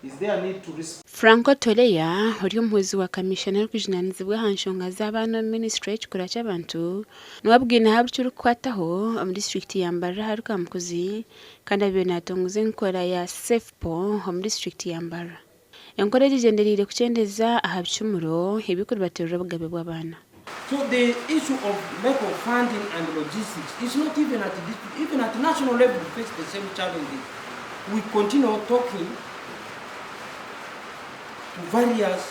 Is there a need to respond? Franco Toleya, ori omuhwezi wa kamishana orikujunaanizibwa aha nshonga z'abaana omu minisitule y'ekikura ky'abantu, niwe abwine aha bukirikukwataho omu disiturikiti ya Mbarara ahari Kamukuzi kandi abaire naatongoza enkora ya SafePo omu disiturikiti ya Mbarara. Enkora egi egyendereire kukyendeza aha bicumuro ebirikuribatirira obugabe bw'abaana. So the issue of lack of funding and logistics is not even at district, even at national level we face the same challenges. We continue talking to various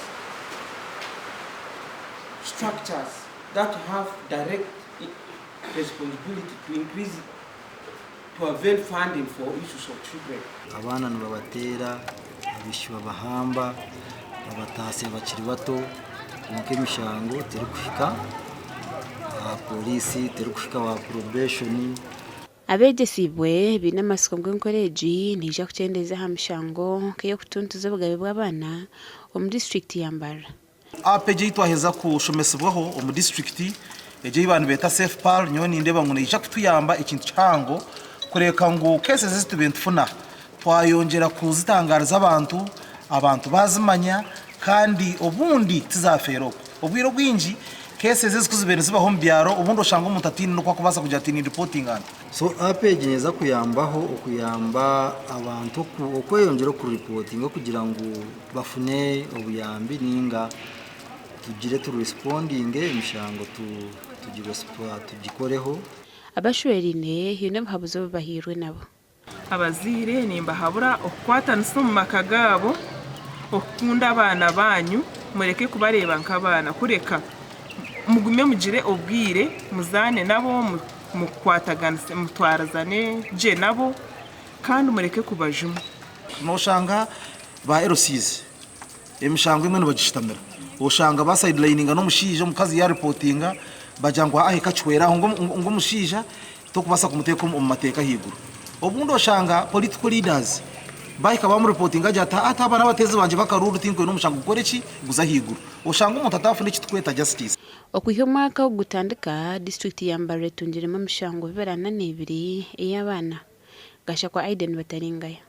structures that have direct responsibility to increase to avail funding for issues of children. Abaana nibabateera, abaishiki babahamba, babataasya bakiri bato kwonka emishango terikuhika aha pooriisi, terikuhika aha probation. Abeegyesiibwe baine amatsiko ngu enkora egi neija kukyendeeza aha mishango nk'ey'okutuntuza obugabe bw'abaana omu disiturikiti ya Mbarara. App egi ei twaheza kushomesibwaho omu disiturikiti egi ei baanibeeta SafePal nyowe nindeeba ngu neija kutuyamba ekintu kihango kureeka ngu cases ezi tubaire nitufuna twayongyera kuzitangariza abantu, abantu baazimanya kandi obundi tizafeera okwo. Obwire obwingi cases ezi ku zibaire nizibaho omu byaro obundi oshanga omuntu ataine n'oku akubaasa kugira ati nindipootinga nta. So app egi neeza kuyambaho okuyamba abantu okweyongyera okuripootinga okugira ngu bafune obuyambi ninga tugire tu respondinge emishango tugikoreho. Abashweraine haine obuhabuzi obu bahairwe nabo. Abazaire nimbahabura okukwatanisa omu maka gaabo, okukunda abaana baanyu, mureke kubareeba nk'abaana kureka mugume mugire obwire muzaane nabo, mukwataganise, mutwarizane gye nabo kandi mureke kubajuma. Noshanga ba LCs emishango emwe nibagishutamira oshanga ba sidelininga n'omushaija omukazi ya reportinga bagira ngu aaha ekakihwera aho ngu omushaija tokubaasa kumuteeka omu mateeka ahaiguru. Obundi oshanga political leaders bahika bamureportinga agira ati aa aba n'abateezi bangye b'akaruuru tinkwenda omushango gukore ki guze ahaiguru. Oshanga omuntu atafuna ekiturikweta justice. Okwiha omwaka ogu gutandika, disiturikiti ya Mbarara etungiremu emishango bibiri ana n'ebiri ey'abaana. Gashakwa Aiden Bataringaya.